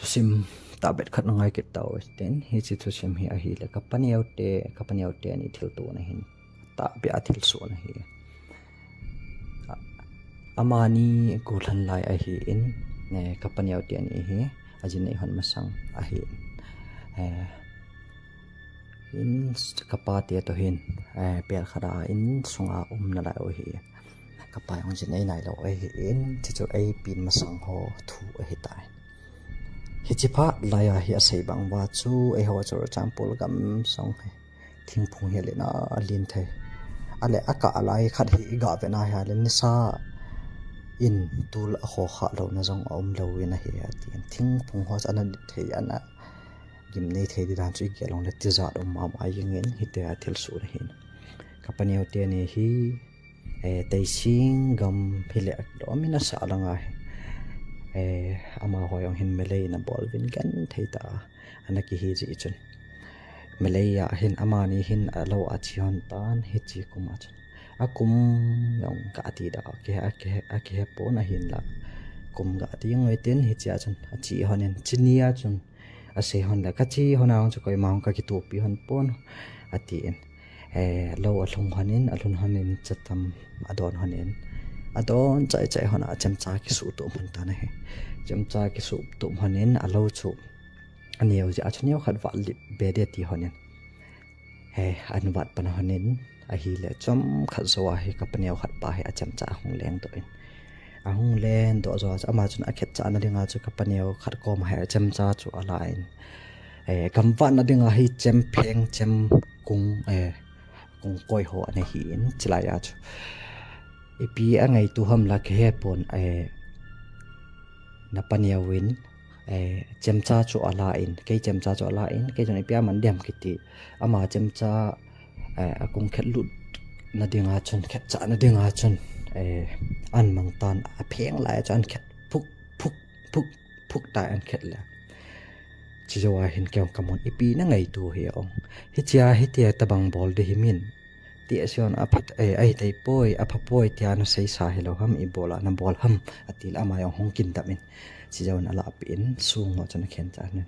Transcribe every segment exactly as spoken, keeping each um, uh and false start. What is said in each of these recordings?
Thusim tahbeh khat na ngai kit tau hite, hiche thusim hi ahile, ka paneo te, ka paneo teni thilto na hin, tahbeh a thilsoh na hi. A-, amani gollhang lai ahin, eh, ka paneo teni hi, ajinei hon masang ahin. Eh, in ka pa te to hin, eh, pel khat a in sunga um nalai u hi. Ka pa jong jinei nailou ahin, chuchu eipin masang ho thu ahitai. Hiche phat lai a hi asei bang uva chu, eiho chu Churachandpur gamsung hi thingphung hi alen a alen thei. Ale akah lai khat hi iga ve na hi ale nisa in tul akho kha louna jong aum lou in ahi ati. Thingphung ho chu ana len thei ana gimnei thei di dan chu igel long le tijat um mama jingin hitia thilsoh na hin. Ka paneo teni hi, eh, Teising gam hile, domin asa langa hi. Eh, amaho jong hin melei na bol uvin genthei tah a ana kihi ji chun. Melei a hin amani hin alou a che hon tan hiche kum a chun. Akum jong kati da, akihe, akihe, akihe pon ahinla. Kum kati ngoi tin hiche a chun, ache hon in, chuni a chun. Asei hon le, ka che hon a hung chu koima hung ka kitopi hon pon, atin. Eh, lou alhung hon in, alhun hon in, chatam adon hon in. Adon chai chai hon a, chemcha kisuh tup hon tan ahi. Chemcha kisuh tup hon in, alou chu aneo jeh a chu neo khat vat lip be de ti hon in. He, an vat pan hon in, ahile, chomkhat jou a hi ka paneo khat pa hi achemcha ahung leng doh in. Ahung leng doh jou a chu, ama chun akhetcha na dinga chu ka paneo khat kom a hi achemcha chu ala in. Eh, gam vat na dinga hi chem pheng, chem kung, eh, kung koi ho ana hi in, chulai a chu. Ipi angaitu ham la kahe pon, eh, na paneo in, eh, chemcha chu ala in, kei chemcha chu ala in, kei chun ipi a man dem kiti. Ama chemcha, eh, akung khetlut na dinga chun, khetcha na dinga chun, eh, an mang tan apheng lai a chu an khet phuk, phuk, phuk, phuk ta an khet le. Chujou a hin kei jong kamun ipi na ngaitu hi ong. Hichea, hitia tabang bol di himin. Ti asei hon aphat, eh, ahithei poi, apha poi, tia na seisa hilou ham, ibola na bol ham, ati le ama jong hung kindam in. Chujou in alahpeh in, sung ho chun akhen cha in.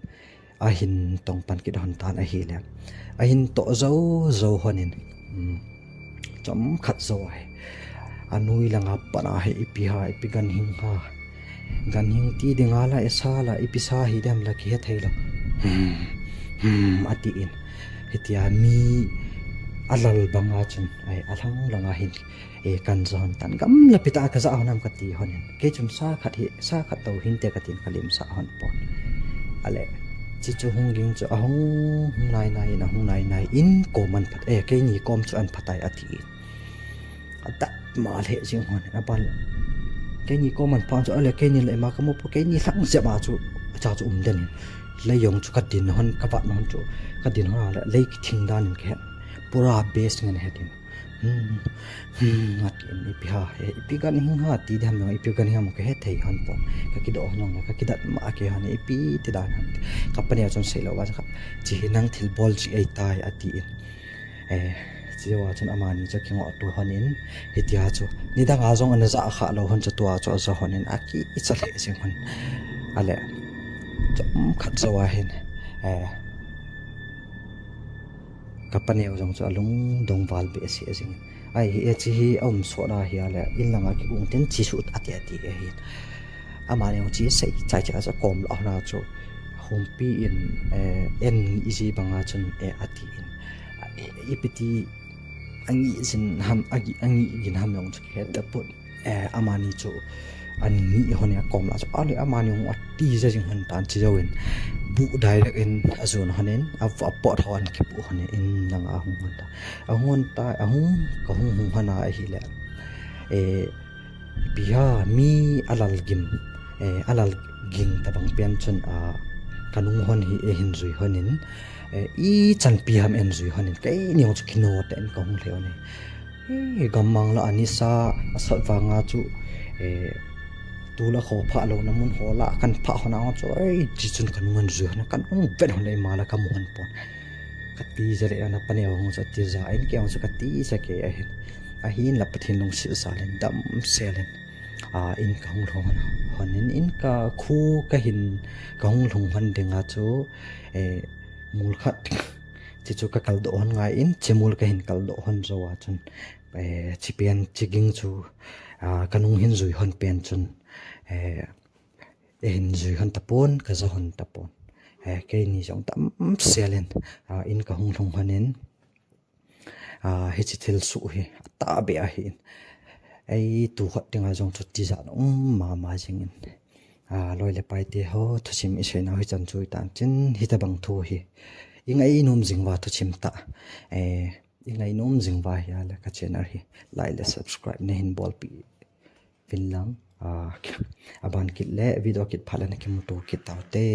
Ahin tong pan kit hon tan ahile. Ahin toh jou, jou hon in. Hmm. Chomkhat jou ahi. Anoi langa pat a hi ipi ham, ipi ganhing ham. Ganhing ti dinga la, esa la, ipi sa hi dem la kihe thei lou. Hmm, hmm, atin. Hitia mi alal banga chun, ai, alhang langa hin, eh, kan ja hon tan. Gamla pi tah a kaja hon ham kati hon in. Kei chun sa khat hi, sa khat tou hinte katin kalim sa hon pon. Ale, chuchu hung ging chu ahung, hung nai nai in, ahung nai nai in, kom an phat, eh, keini kom chu an phatai atin. Adat ma le jing hon, aban le. Keini kom an phat chu, ale keini le ma kamu poi, keini lhang jep a chu, acha chu um den in. Lei jong chu kadin hon, kavat hon chu, kadin hon ale, lei kithing dan in kahe. Pura best ngen he din. Hmm, hmm, atin, ipi ham, he, ipi ganhing ham, ti dem jong, ipi ganhing ham kahe thei hon pon. Kakidoh hon jong, kakidat ma kei hon, ipi ti dan ham. Ka paneo chun seilou va, ka, chi hi nang thilbol chi ahitai, atin. Eh, chujou a chun amani chu kingoh to hon in, hitia chu. Nidang a jong ana ja kha lou hon chu tua chu aja hon in, akicha le jing hon. Ale, chomkhat jou a hin, eh, ka paneo jong chu alungdong val behseh jing in. Ai, hi, hiche hi aum sot a hi ale, in langa kigong tin che suh ati ati ahi. Amani jong che sei chai chai a chu kom la hon a chu. Humpi in, eh, en ngih ji banga chun, eh, atin. Eh, ipi ti angih jin ham, angih, angih gin ham jong chu kihe tapon. Eh, amani chu an ngih hon in akom la chu. Ale amani jong atija jing hon tan chujou in. Bu direct in ajon hon in, a, apot ho an kipu hon in, in langa ahung hon ta. Ahung hon ta, ahung, kahung hung hon a ahile. Eh, Ipi ham, mi alal gim, eh, alal ging tabang pen chun, ah, kanung hon hi eihin jui hon in, eh, ichan pi ham eijui hon in, keini jong chu kino tah in kahung lheh hon in. Eh, gammang la anisa asat vanga chu, eh, tul akho phah louna mun ho la kan phah hon a chu, eh, chi chun kanung an jui hon in, kanung vet hon le ima la kamu hon pon. Katija le ana paneo jong chu atija in, kei jong chu katija kei ahin. Ahinla Pathen lungset jal in damsel in, ah, in kahung lhung hon, Hon in, in ka khu ka hin, ka hung lhung hon dinga chu, eh, mul khat, chi chu ka kaldoh hon ngai in, chi mul ka hin kaldoh hon jou a chun, eh, chi pen, chi ging chu, ah, ka nung hin jui hon pen chun, eh, e hin jui hon tapon, ka ja hon tapon. Eh, keini jong tam sel in, ah, in ka hung lhung hon in, ah, hichi thil suh hi, atah beh ahi in. Ei tu khot dinga jong chu tijat um mama jing in. Ah, loi le pai te ho, thusim i sei nau hi chan chu i tan chin, hitabang thu hi. I ngai nom jing uva thusim tah. Eh, i ngai nom jing uva hi a le ka channel hi like le subscribe na hin bolpi vin lang. Ah, aban kit le video kit phat le na kimuto kit tau te.